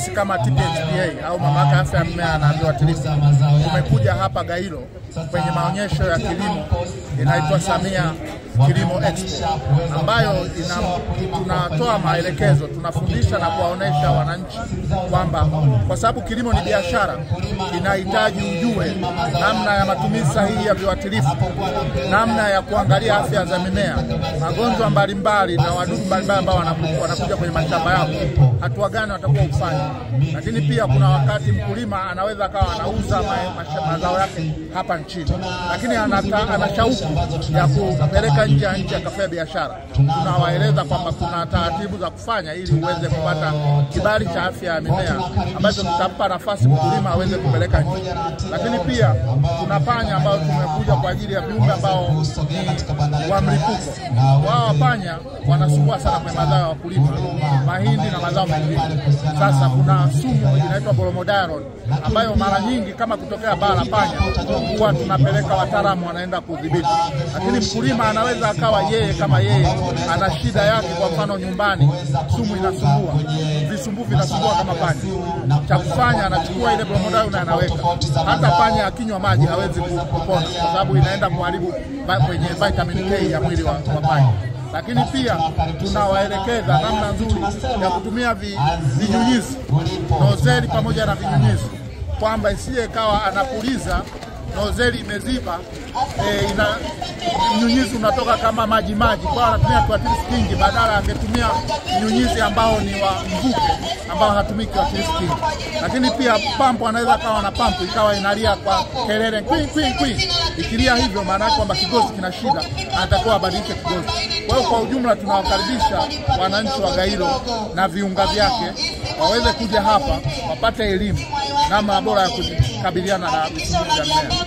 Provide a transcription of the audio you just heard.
Sisi kama TPHPA au Mamlaka ya Afya ya Mimea na Viuatilifu tumekuja hapa Gairo kwenye maonyesho ya kilimo inaitwa Samia Kilimo Expo, ambayo tunatoa maelekezo, tunafundisha na kuwaonesha wananchi kwamba kwa sababu kilimo ni biashara, inahitaji ujue namna ya matumizi sahihi ya viuatilifu, namna ya kuangalia afya za mimea, magonjwa mbalimbali na wadudu mbalimbali ambao wanakuja kwenye mashamba yako, hatua gani watakuwa ufanye. Lakini pia kuna wakati mkulima anaweza akawa anauza mazao yake hapa nchini, lakini ana shauku ya kupeleka nje ya nchi akafanya biashara. Tunawaeleza kwamba kuna taratibu za kufanya ili uweze kupata kibali cha afya ya mimea ambacho kitampa nafasi mkulima aweze kupeleka nje. Lakini pia kuna panya ambao tumekuja kwa ajili ya viumbe ambao ni wa mlipuko. Wao panya wanasumbua sana kwenye mazao ya wakulima, mahindi na mazao mengine. Sasa kuna sumu inaitwa bromadiolone ambayo mara nyingi kama kutokea bara panya huwa tunapeleka wataalamu wanaenda kudhibiti. Lakini mkulima anaweza akawa yeye kama yeye ana shida yake, kwa mfano nyumbani sumu inasumbua, visumbufu vinasumbua kama panya, cha kufanya anachukua ile bromadiolone na anaweka. Hata panya akinywa maji hawezi kupona kwa sababu inaenda kuharibu kwenye vitamin K ya mwili wa panya. Lakini pia tunawaelekeza namna nzuri ya kutumia vinyunyizi, nozeli pamoja na vinyunyizi, kwamba isiye kawa anapuliza nozeli imeziba, mnyunyizi unatoka kama maji maji, kwa anatumia kiuatilifu kingi badala angetumia mnyunyizi ambao ni wa mvuke ambao hatumiki kiuatilifu kingi. Lakini pia pampu anaweza kawa na pampu ikawa inalia kwa kelele kwin kwin kwin, ikilia hivyo maana yake kwamba kigozi kina shida, anatakiwa abadilishe kigozi. Kwa hiyo kwa ujumla tunawakaribisha wananchi wa Gairo na viunga vyake waweze kuja hapa wapate elimu namna bora ya kukabiliana na visumbufu vya mimea.